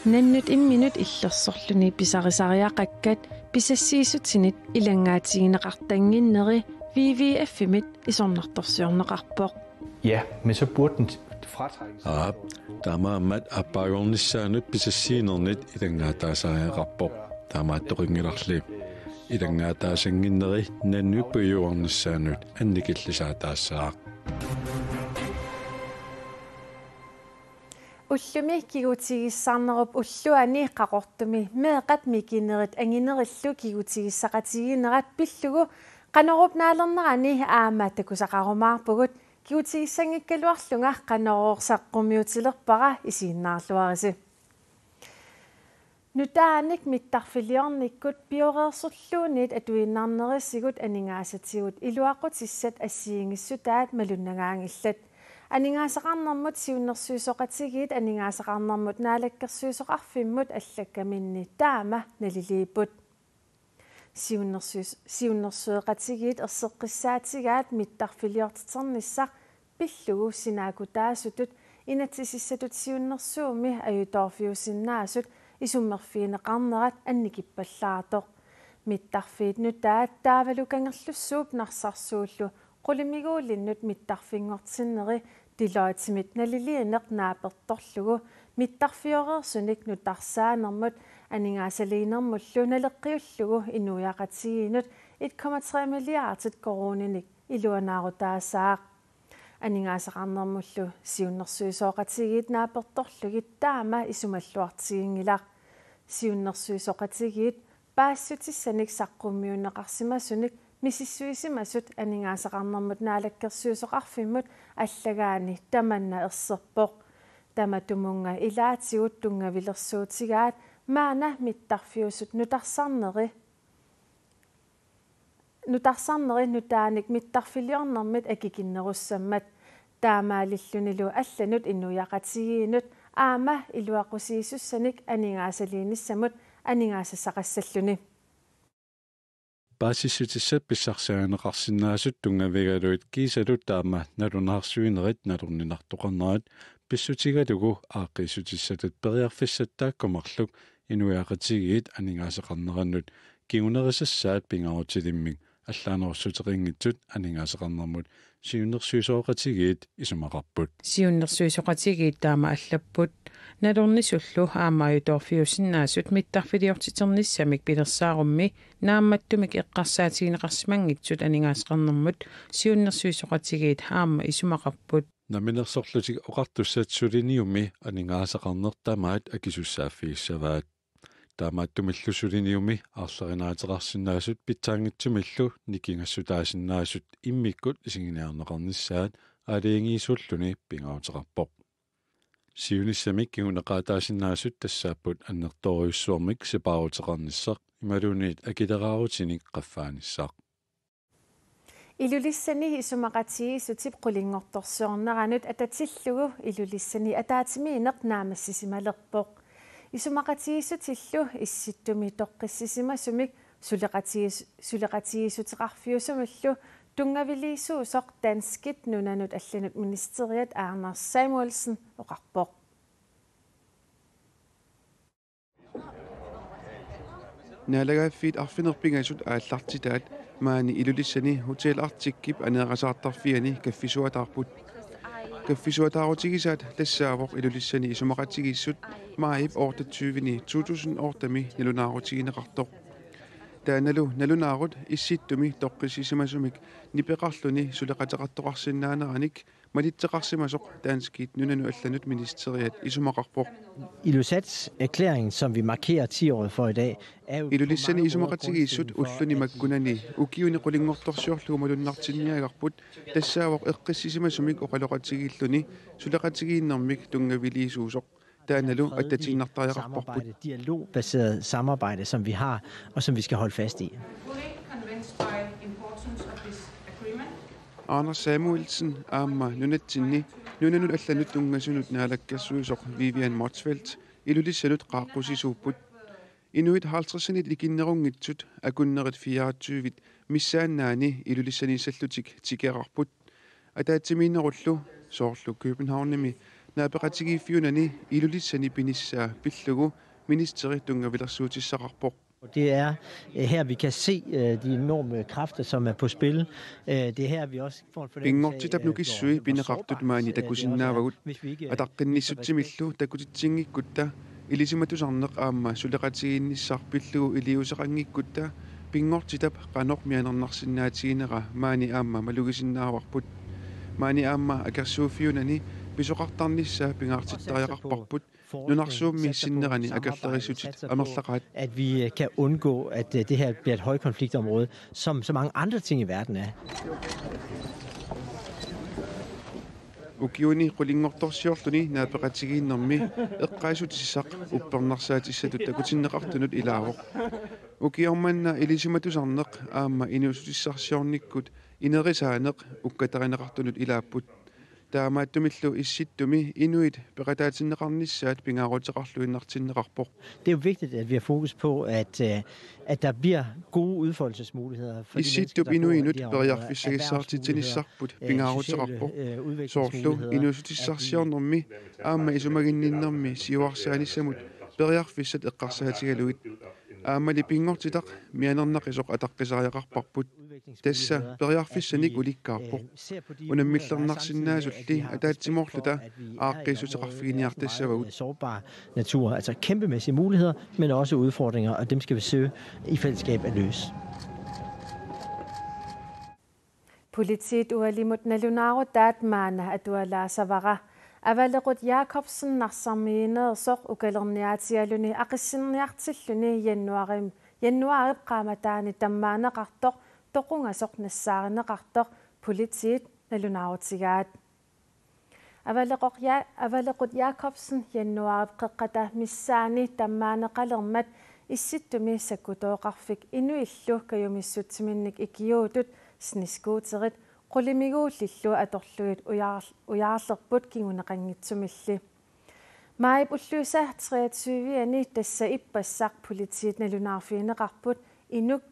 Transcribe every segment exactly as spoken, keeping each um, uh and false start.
Nannut imminut illersorluni pisarisariaqakkat pisassiissutinit ilanngaatigineqartannginneri WWF-imit isornartorsiorneqarpoq. Ja, men så burde den fratrækkes. Aap, taamaammat aappaagunnissaanut pisassiinernit ilanngaataasariaqarpoq. Taamaattoqanngilarli. Ilanngaataasannginneri nannut puiuarnissaanut annikillisaataassaaq. Ullumi kigutigissarnerup ulluani Qaqortumi meeqqat mikinerit anginerillu kigutigissaqatigiinnerat pillugu Qanoruup naalernerani aamma takusaqarumaarpugut. Kigutigissanngikkaluarlunga Qanorooq saqqummiutilerpara, isiginnaarluarisi. Nutaanik mittarfiliornikkut pioreersorluunniit atuinnarnerisigut aningaasatigut iluaqutissat assigiinngissutaat malunnagaanngillat. Aningaasaqarnermut siunnersuisoqatigiit aningaasaqarnermut naalakkersuisoqarfimmut allakkaminni taama naliliipput. Siunnersuis-, siunnersuisoqatigiit erseqqissaatigaat mittarfiliortiternissaq pillugu sinaakutaasutut inatsisissatut siunnersuummi ajutoorfiusinnaasut isummerfigineqarnerat annikippallaartoq. Mittarfiit nutaat taavalu Kangerlussuup Narsarsuullu qulimiguulinnut mittarfinngortinneri Deloittemit naliliineq naapertorlugu mittarfioreersunik nutarsaanermut aningaasaliinermullu naleqqiullugu inuiaqatigiinnut et komma tre milliardit koruuninik iluanaarutaasaaq. Aningaasaqarnermullu siunnersuisoqatigiit naapertorlugit taama isumalluartiginngilaq. Siunnersuisoqatigiit paasissutissanik saqqummiunneqarsimasunik misissuisimasut aningaasaqarnermut naalakkersuisoqarfimmut allagaani tamanna erserpoq. Tamatumunnga ilaatigut tunngavilersuutigaat maanna mittarfiusut nutarsarneri nutarsarneri nutaanik mittarfiliornermit akikinnerussammat. Taamaalillunilu allanut inuiaqatigiinnut aamma iluaqusiisussanik aningaasaliinissamut aningaasassaqassalluni. Paasissutissat pissarsiarineqarsinnaasut tunngavigalugit kiisalu taama nalunaarsuinerit nalorninartoqarnerat pissutigalugu aaqqiissutissatut periarfissat taakku marluk inuiaqatigiit aningaasaqarnerannut kingunerisassaat pingaarutilimmik allaanerussuteqanngitsut aningaasaqarnermut siunnersuisoqatigiit isumaqarput. Siunnersuisoqatigiit taama allapput: Nalornisullu aamma ajutoorfiusinnaasut mittarfiliortiternissamik pilersaarummi naammattumik eqqarsaatigineqarsimanngitsut aningaasaqarnermut siunnersuisoqatigiit aamma isumaqarput. Namminersorlutik Oqartussat suliniummi aningaasaqarneq tamaat akisussaaffigissavaat. Taamaattumillu suliniummi aarlerinaateqarsinnaasut pitsaanngitsumillu nikingassutaasinnaasut immikkut isiginiarneqarnissaat aalajangiisuulluni pingaaruteqarpoq. Siunissami kinguneqaataasinnaasut tassaapput annertoorujussuarmik sipaaruteqarnissaq imaluunniit akileraarutinik qaffaanissaq. Ilulissani isumaqatigiissutip qulinngortorsiorneranut atatillugu Ilulissani ataatsimiinneq naammassisimalerpoq. Isumaqatigiissutillu Issittumi toqqissisimasumik suleqatigiis-, suleqatigiissuteqarfiusumillu tunngaviliisuusoq danskit nunanut allanut ministeriat Anders Samuelsen oqarpoq. Naalagaaffiit arfineq-pingasut aallartitaat maani Ilulissani Hotel Arcticip aneerasaartarfiani kaffisuataarput. Kaffisuataarutigisaat tassaavoq Ilulissani isumaqatigiissut maajip otteogtyvende to tusind otte-mi nalunaarutigineqartoq. Taannalu nalunaarut Issittumi toqqissisimasumik nipeqarluni suleqateqartoqarsinnaaneranik malitseqarsimasoq danskit nunanut allanut ministeriat isumaqarpoq. Ilulissat erklæring, som vi markerer ti-året for i dag, er jo på mange måder grundstenen for, at Ilulissani isumaqatigiissut ulluni makkunani ukiuni qulinngortorsiorlugu malunnartinniagarput tassaavoq eqqissisimasumik oqaloqatigiilluni suleqatigiinnermik tunngaviliisuusoq. Taannalu attatiinnartariaqarparput. Samarbejde, dialogbaseret samarbejde, som vi har, og som vi skal holde fast i. Fully convinced by importance of this agreement. Anders Samuelsen aamma nunatsinni nunanut allanut tunngasunut naalakkersuisoq Vivian Motzfeldt Ilulissanut qaaqqusisuupput. Inuit halvtredsinit ikinnerunngitsut akunnerit fireogtyvit missaannaani Ilulissaniissallutik tikeqarput. Ataatsimiinnerullu soorlu Københavnimi naapeqatigiiffiunani Ilulissani pinissaa pillugu ministeri tunngavilersuutissaqarpoq. Det er øh, her, vi kan se øh, de enorme kræfter, som er på spil. Øh, Det er her, vi også får en fornemmelse af, Pinngortitap nukissui pineqartut maani takusinnaavagut. Ataqqinnissutsimillu takutitsinngikkuttaaq ilisimatusarneq aamma suleqatigiinnissaq pillugu iliuuseqanngikkutta pinngortitap qanoq mianernarsinnaatiginera maani aamma malugisinnaavarput. Maani aamma akersuuffiunani pisoqartarnissaa pingaartittariaqarparput. Nunarsuummi sinnerani akerlerissutit amerlaqaat. At vi øh, kan undgå, at øh, det her bliver et højkonfliktområde, som så mange andre ting i verden er. Ukiuni qulinngortorsiorluni naapeqatigiinnermi eqqaasitsissaq uppernarsaatissatut takutinneqartunut ilaavoq. Ukioq manna ilisimatusarneq aamma inuussutissarsiornikkut inerisaaneq ukkatarineqartunut ilaapput. Taamaattumillu Issittumi inuit peqataatinneqarnissaat pingaaruteqarluinnartinneqarpoq. Det er jo vigtigt, at vi har fokus på, at, øh, at der bliver gode udfoldelsesmuligheder for de Issittup mennesker, der bor i inuinut de her områder, periarfissagissaartitsinissaarput øh, pingaaruteqarpoq. sociale, øh, Soorlu udviklingsmuligheder, at vi inuussutissarsiornermi aamma isumaginninnermi siuarsaanissamut periarfissat eqqarsaatigalugit. Aammali pinngortitaq mianernaqisoq ataqqisariaqarparput. Tassa periarfissanik ulikkaarpoq. Unammillernarsinnaasulli ataatsimoorluta aaqqiissuteqarfiginiartassavagut. Sårbare natur, altså kæmpemæssige muligheder, men også udfordringer, og dem skal vi søge i fællesskab at løse. Politiit ualimut nalunaarutaat maanna atualaassavara. Avalequt Jakobsen Narsarmiineersoq ukalerniaatigaluni aqissinniartilluni januaarip, januaarip qaammataani tammaaneqartoq toqungasoq nassaarineqartoq politiit nalunaarutigaat. Avaleqoq Ja-, Avalequt Jakobsen januaarip qeqqata missaani tammaaneqalermat Issittumi sakkutooqarfik inuillu kajumissutsiminnik ikiuutut snescooterit qulimiguullillu atorlugit ujaar-, ujaarlerput kinguneqanngitsumilli. Maajip ulluisa treogtyve-ani tassa ippassaq politiit nalunaarfigineqarput inuk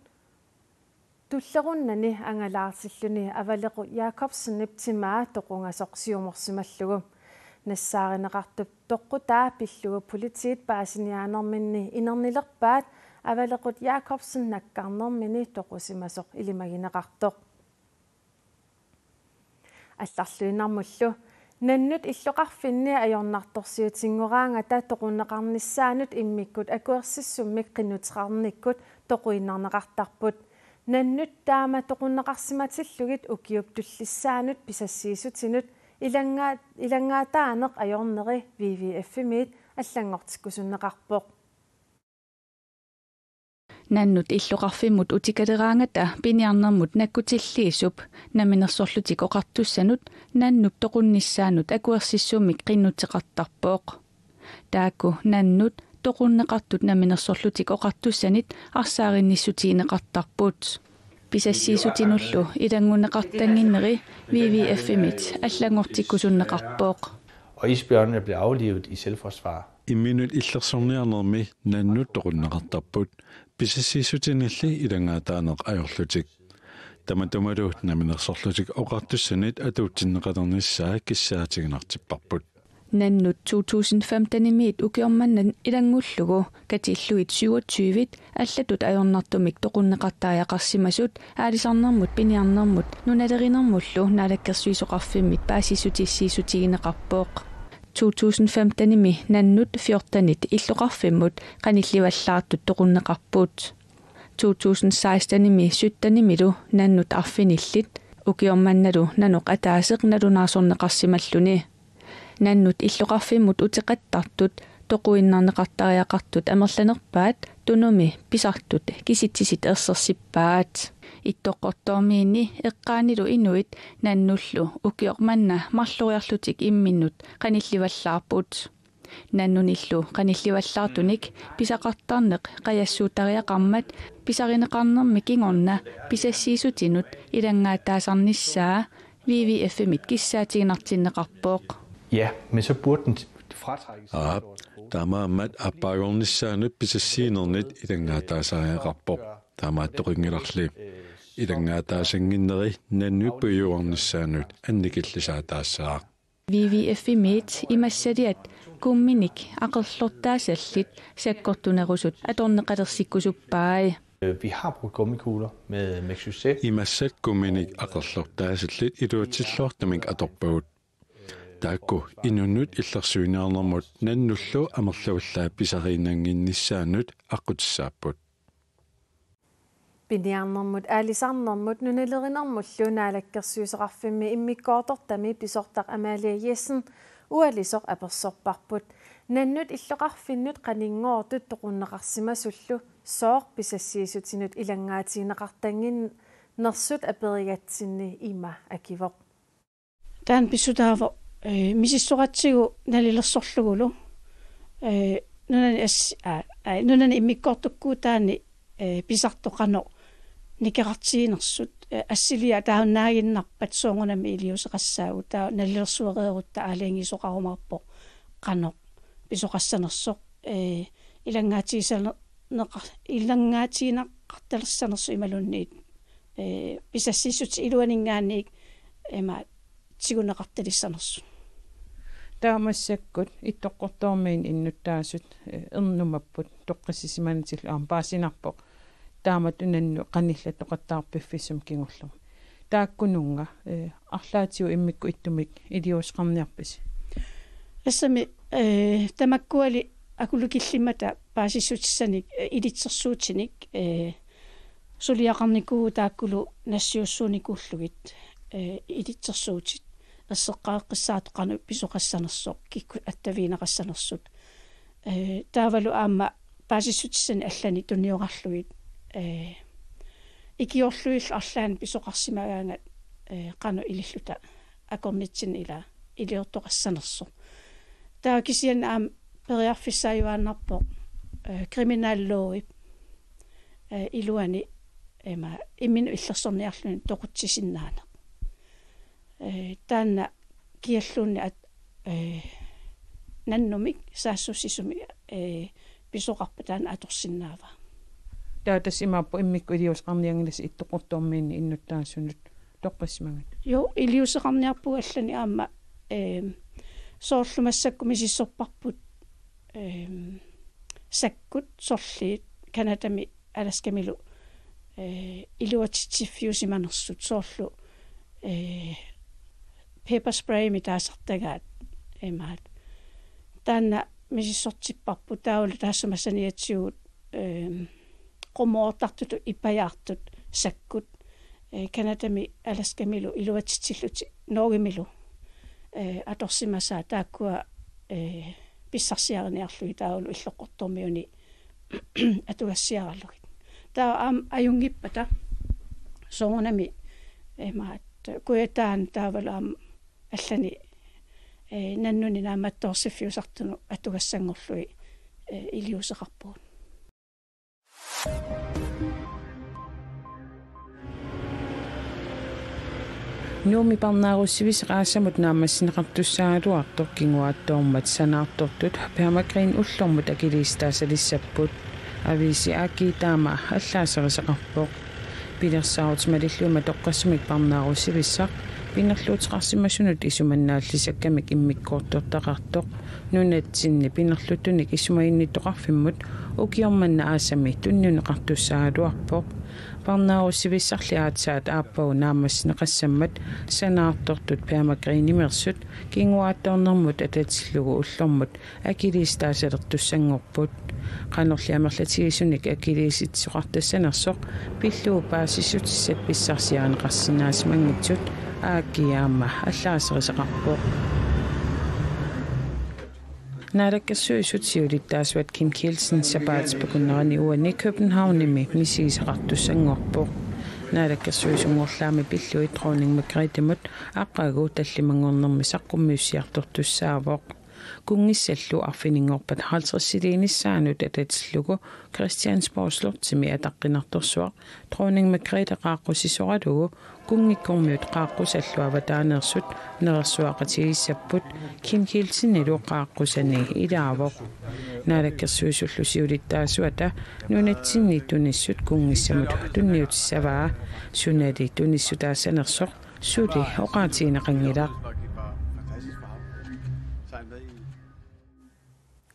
tullerunnani angalaartilluni Avalequt Jakobsenip timaa toqungasoq siumorsimallugu. Nassaarineqartup toqqutaa pillugu politiit paasiniaanerminni inernilerpaat Avalequt Jakobsen nakkarnermini toqusimasoq ilimagineqartoq. Allarluinnarmullu. Nannut illoqarfinni ajornartorsiutinngoraangata toqunneqarnissaanut immikkut akuersissummik qinnuteqarnikkut toquinnarneqartarput. Nannut taama toqunneqarsimatillugit ukiup tullissaanut pisassiissutinut ilanngaa-, ilanngaataaneq ajorneri WWF-imiit allanngortikkusunneqarpoq. Nannut illoqarfimmut utikaleraangata piniarnermut nakkutilliisup Namminersorlutik Oqartussanut nannup toqunnissaanut akuersissummik qinnuteqartarpoq. Taakku nannut toqunneqartut Namminersorlutik Oqartussanit arsaarinnissutigineqartarput. Pisassiissutinullu ilanngunneqartannginneri WWF-imit allanngortikkusunneqarpoq. Og isbjørnene blev aflivet i selvforsvar. Imminut illersorniarnermi nannut toqunneqartarput, pisassiissutinilli ilanngaataaneq ajorlutik. Tamatumalu Namminersorlutik Oqartussanit atuutsinneqalernissaa kissaatiginartipparput. Nannut to tusind femten-imiit ukioq manna ilanngullugu katillugit syvogtyve allatut ajornartumik toqunneqartariaqarsimasut aalisarnermut piniarnermut nunalerinermullu Naalakkersuisoqarfimmit paasissutissiissutigineqarpoq. To tusind femten-imi nannut fjortenit illoqarfimmut qanillivallaartut toqunneqarput. To tusind seksten-imi sytten-imilu nannut arfinillit ukioq mannalu nanoq ataaseq nalunaarsorneqarsimalluni. Nannut illoqarfimmut uteqattartut toquinnarneqartariaqartut amerlanerpaat Tunumi pisartut kisitsisit ersersippaat. Ittoqqortoormiini eqqaanilu inuit nannullu ukioq manna marloriarlutik imminnut qanillivallaarput. Nannunillu qanillivallaartunik pisaqartarneq qajassuuttariaqarmat pisarineqarnermi kingorna pisassiissutinut ilanngaataasarnissaa WWF-imit kissaatiginartinneqarpoq. Ja, men så burde den fratrækkes. Aap, taamaammat aappaagornissaanut pisassiinernit ilanngaataasariaqarpoq. Taamaattoqanngilarli. ilanngaataasannginneri nannut puiuarnissaannut annikillisaataassaaq. WWF-imiit imassaliat kumminik aqerlortaasallit sakkortunerusut atorneqalersikkusuppai. Øh, Vi har brugt gummikugler med, med succes. Imassat kumminik aqerlortaasallit iluatsilluartumik atorpagut. Taakku inunnut illersuiniarnermut nannullu amerlavallaat pisariinnannginnissaannut aqqutissaapput. Piniarnermut aalisarnermut nunalerinermullu Naalakkersuisoqarfimmi immikkoortortami pisortaq Amalie Jessen ualisoq apersorparput. Nannut illoqarfinnut qaninngortut toqunneqarsimasullu sooq pisassiissutinut ilanngaatigineqartannginnersut aperigatsinni ima akivoq. Taanna pissutaavoq, eh, misissoratsigu nalilersorlugulu, eh, nunani as-, aa, aa, nunani immikkoortukkuutaani, eh, pisartoq qanoq nikerartiginersut, eh, assiliaq taannaaginnarpat soorunami iliuuseqassaagut, taava nalilersuereerutta aalajangiisoqarumaarpoq qanoq pisoqassanersoq, eh, ilanngaatigisaner-, neqa-, ilanngaatigineqartalersanersut imaluunniit, eh, pisassiissutit iluaninngaanniit ima tiguneqartalissanersut. Taava massakkut Ittoqqortoormiini innuttaasut, eh, ernumapput toqqissisimanatillu aamma paasinarpoq taamatut nannut qanillattoqattaarpiffissumik kingullermik. Taakkununnga, eh, arlaatigut immikkut ittumik iliuuseqarniarpisi? Tassami, eh, tamakkuali akulukillimmata paasissutissanik, eh, ilitsersuutinik, eh, suliaqarnikuuvugut taakkulu nassiussuunikuullugit, eh, ilitsersuutit. Erseqqareqqissaartoq qanoq pisoqassanersoq, kikkut attavigineqassanersut. Eh, taavalu aamma paasissutissanik allanik tuniorarlugit, eh, ikiorlugillu arlaannik pisoqarsimagaangat, eh, qanoq ililluta akornatsinni ila iliortoqassanersoq. Taava kisianni aamma periarfissaajuaannarpoq, eh, kriminallovip, eh, iluani, eh, ima imminut illersorniarluni toqutsisinnaaneq. Eh, taanna kialluunniit at-, eh, nannumik saassussisumik, eh, pisoqarpat taanna atorsinnaavaa. Taava tassa imaappoq immikkut iliuuseqarnianngilassi Ittoqqortoormiini innuttaasunut toqqissimagatta? Joo, iliuuseqarniarpugut allanik aamma, ehm, soorlu massakkut misissorparput, ehm, sakkut sorliit Canadami Alaskamilu, eh, iluatsitsiffiusimanersut soorlu, eh, pepper sprayimik taasartagaat imaat. Taanna misissortipparput taavalu taassuma saniatigut, ehm, qumoortartutut ipajaartut sakkut, eh, Canadami Alaskamilu iluatsitsillutik Norgemilu, eh, atorsimasaat taakkua, eh, pissarsiariniarlugit taavalu Illoqqortoormiuni atugassiaralugit. Taava aamma ajunngippata soorunami, eh, imaat kujataani taavalu aamma allanik, eh, nannunit naammattoorsiffiusartunut atugassanngorlugit, eh, iliuuseqarpugut. Nuummi parnaarussivissaq aasamut naammassineqartussaagaluartoq kinguaattoormat sanaartortut Permagreen ullormut akiliisitaasalissapput. Aviisi A G taama allaaserisaqarpoq. Pilersaarut malillugu toqqissumik parnaarussivissaq pinerluuteqarsimasunut isumannaallisakkamik immikkoortortaqartoq nunatsinni pinerluttunik isumaginnittoqarfimmut ukioq manna aasami tunniunneqartussaagaluarpoq. Parnaarussivissarli aatsaat aappaagu naammassineqassammat sanaartortut Permagreenimiirsut kinguaattoornermut atatillugu ullormut akiliisitaasalertussanngorput. Qanorli amerlatigisunik akiliisitsisoqartassanersoq pillugu paasissutissat pissarsiarineqarsinnaasimanngitsut A G aamma allaaserisaqarpoq. Naalakkersuisut siulittaasuat Kim Kielsen sapaatip akunnerani uani Københavnimi misigisaqartussanngorpoq. Naalakkersuisunngorlaami pillugit Dronning Margrethemut aqagu tallimanngornermi saqqummiussiartortussaavoq. Kunngissallu arfininngorpat halvtredsiliinissaanut atatillugu Christiansborg Slottimi ataqqinartorsuaq Dronning Margrethe qaaqqusisoralugu kunngikkormiut qaaqqusallu avataaneersut nerersuaqatigiissapput. Kim Kielsenilu qaaqqusani ilaavoq. Naalakkersuisullu siulittaasuata nunatsinni tunissut kunngissamut tunniutissavaa, sunali tunissutaasanersoq suli oqaatigineqanngilaq.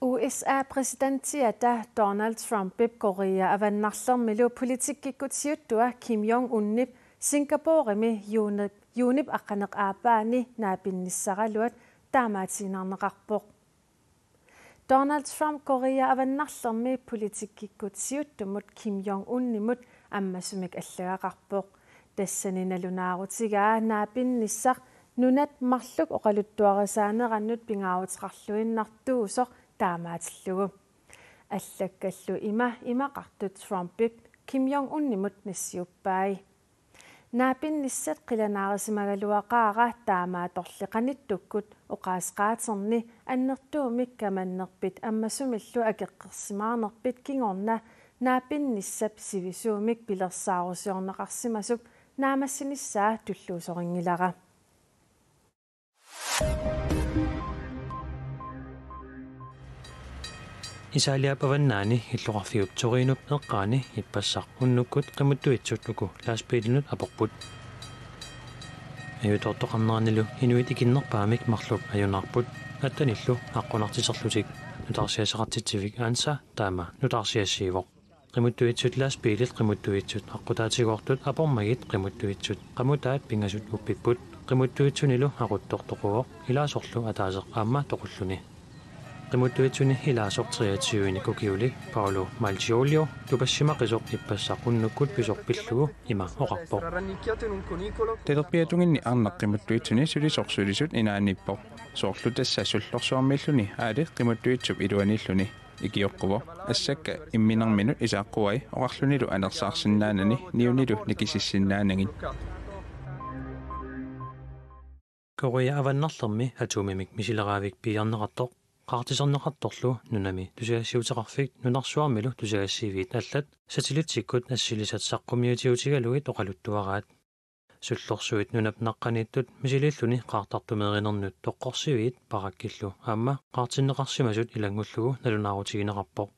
U S A-præsidentiata Donald Trumpip Korea Avannarlermilu politikkikkut siuttua Kim Jong-unip Singaporemi juunip, juunip aqqaneq-aappaani naapinnissaraluat taamaatiinnarneqarpoq. Donald Trump Korea Avannarlermi politikkikkut siuttumut Kim Jong-unimut ammasumik allagaqarpoq. Tassani nalunaarutigaa naapinnissaq nunat marluk oqaluttuarisaanerannut pingaaruteqarluinnartuusoq taamaatillugu. Allakkallu ima imaqartut Trumpip Kim Jong-unimut nassiuppai. Naapinnissat qilanaarisimagaluaqaara taamaattorli qanittukkut oqaaseqaaterni annertuumik kamannerpit ammasumillu akeqqersimaarnerpit kingorna naapinnissap sivisuumik pilersaarusiorneqarsimasup naammassinissaa tulluusorinngilara. Italiap avannaani illoqarfiup Torinop eqqaani ippassaq unnukkut qimuttuitsut uku lastbiilinut aporput. Ajutoortoqarneranilu inuit ikinnerpaamik marluk ajunaarput, attenillu aqqunartiterlutik. Nutaarsiassaqartitsivik ANSA taama nutaarsiassiivoq. Qimuttuitsut lastbiilit qimuttuitsut aqqutaatigoortut apormagit qimuttuitsut qamutaat pingasut uppipput. Qimuttuitsunilu aquttoq toquvoq, ilaasorlu ataaseq aamma toqulluni. Qimuttuitsuni ilaasoq treogtyvenik ukiulik Paolo Malgioglio tupassimaqisoq ippassaq unnukkut pisoq pillugu ima oqarpoq: Talerpiatunginni arnaq qimuttuitsuni sulisoq sulisut inaanniippoq. Soorlu tassa sullorsuarmiilluni aali qimuttuitsup iluaniilluni. Ikioqquvoq, assakka imminerminut isaaqquai oqarlunilu anersaarsinnaanani niunilu nikisissinnaanagit. Korea Avannarlermi atomimik misileraavik piiarneqartoq qaartiserneqartorlu nunami tusagassiuteqarfik nunarsuarmilu tusagassiiviit allat satellitsikkut assilisat saqqummiutiutigalugit oqaluttuaraat. Sullorsuit nunap naqqaniittut misiliilluni qaartartumeerinernut toqqorsiviit parakkillu aamma qaartinneqarsimasut ilanngullugu nalunaarutigineqarpoq.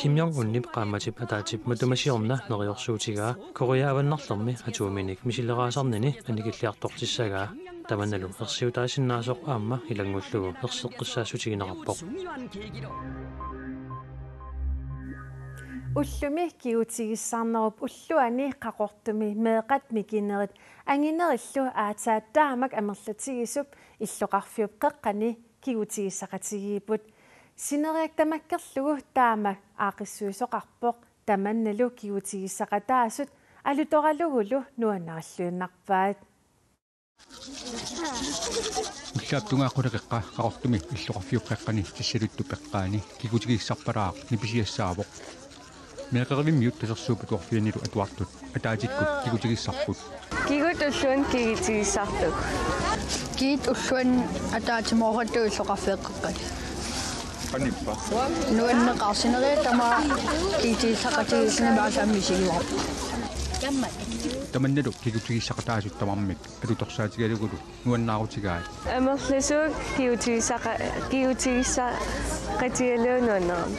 Kim Jong-unip qaammatip ataatsip matuma siorna neriorsuutigaa Korea Avannarlermi atominik misileraasarnini annikilliartortissagaa, tamannalu ersiutaasinnaasoq aamma ilanngullugu erseqqissaassutigineqarpoq. Ullumi kigutigissarnerup ulluani Qaqortumi meeqqat mikinerit anginerillu aatsaat taamak amerlatigisup illoqarfiup qeqqani kigutigissaqatigiipput. Sineriak tamakkerlugu taama aaqqissuisoqarpoq, tamannalu kigutigissaqataasut alutoralugulu nuannarilluinnarpaat. Ullaap tungaaqquleqeqqa Qaqortumi illoqarfiup qeqqani Tassaluttup eqqaani kigutigissarpalaaq nipisiassaavoq. Meeqqerivimmiut Tasersuup Atuarfianilu atuartut ataatsikkut kigutigissarput. Kigut ulluanni kigutigissartut. Kigut ulluanni ataatsimoortut illoqarfiup qeqqani. Qanippa? Nuanneqaaq, sineriak tamaat kigutigissaqatigiissinnaasut aamma isigivarput. Tamannalu kigutigissaqataasut tamarmik alutorsaatigalugulu nuannaarutigaat. Amerlasuut kigutigissaqa-, kigutigissaqatigalugu nuannerami.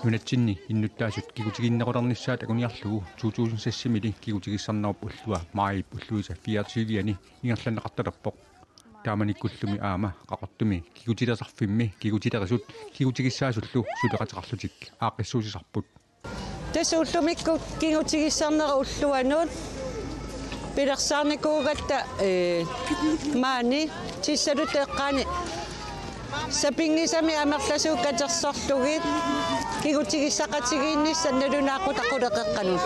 Nunatsinni innuttaasut kigutiginnerulernissaat anguniarlugu to tusind seks-imili kigutigissarnerup ullua maajip ulluisa fireogtyve-ani ingerlanneqartalerpoq. Taamanikkullumi aamma Qaqortumi kigutilersarfimmi kigutilerisut kigutigissaasullu suleqateqarlutik aaqqissuussisarput. Tassa ullumikkut kigutigissarnerup ulluanut pilersaarnikuugatta, ee, maani Tassaluttup eqqaani sapinngisamik amerlasuut katersorlugit kigutigissaqatigiinnissaq nalunaaqutaq quleqeqqanut.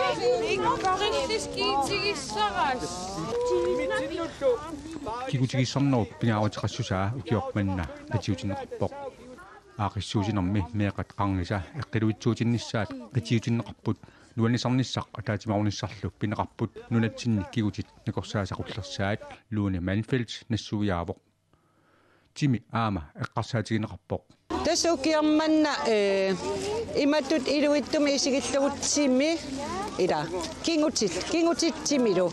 Kigutigissarnerup pingaaruteqassusaa ukioq manna qitiutinneqarpoq. Aaqqissuussinermi meeqqat qarnisa eqqiluitsuutinnissaat qitiutinneqarput, nuannisarnissaq ataatsimoornissarlu pineqarput nunatsinni kigutit nakorsaasaqullersaat, Lone Manfelt nassuiaavoq. Timi aamma eqqarsaatigineqarpoq. Tassa ukioq manna, ee, imatut iluitsumik isigillugu timi, ila, kigutit, kigutit timilu.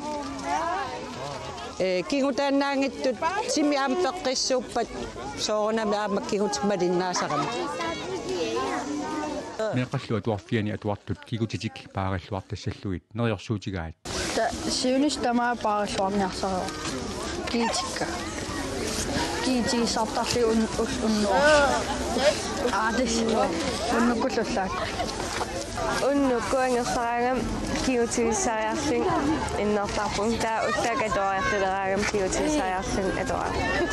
Ee, kigutaannaanngitsut timi aamma peqqissuuppat soorunami aamma kigutit malinnaasarami. Meeqqallu atuarfiani atuartut kigutitik paarilluartassallugit neriorsuutigaat. Ta-, siunissami tamaat paarilluarniarsarivoq. Kiitikka. Kiitigissartarlugit un-, us-, unnugu. Aa, tassa. Unnukkullu ullaakkut. Unnukkut angersaraangama kigutigissariarlunga innertarpunga. Taava ullaakkut atuariartuleraangama kigutigissariarlunga atuariarlunga.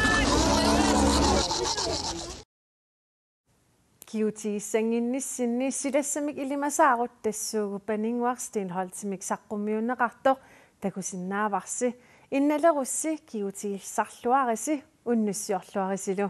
Kigutigissannginnissinni silassamik ilimasaarut tassuugup Paninnguaq Steenholdtimik saqqummiunneqartoq takusinnaavarsi. Innalerussi kigutigissarluarisi unnussiorluarisilu.